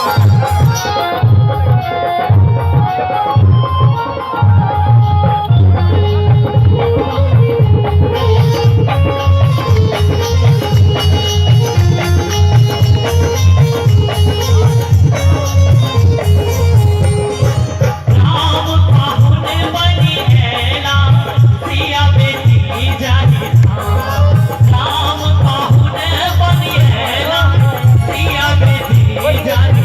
राम पाहुन बनि एला सिया बेटी जाहि धाम। राम पाहुन बनि एला सिया बेटी जाहि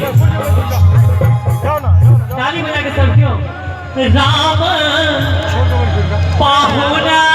धाम। ताली बजा के सब क्यों? राम पाहुना।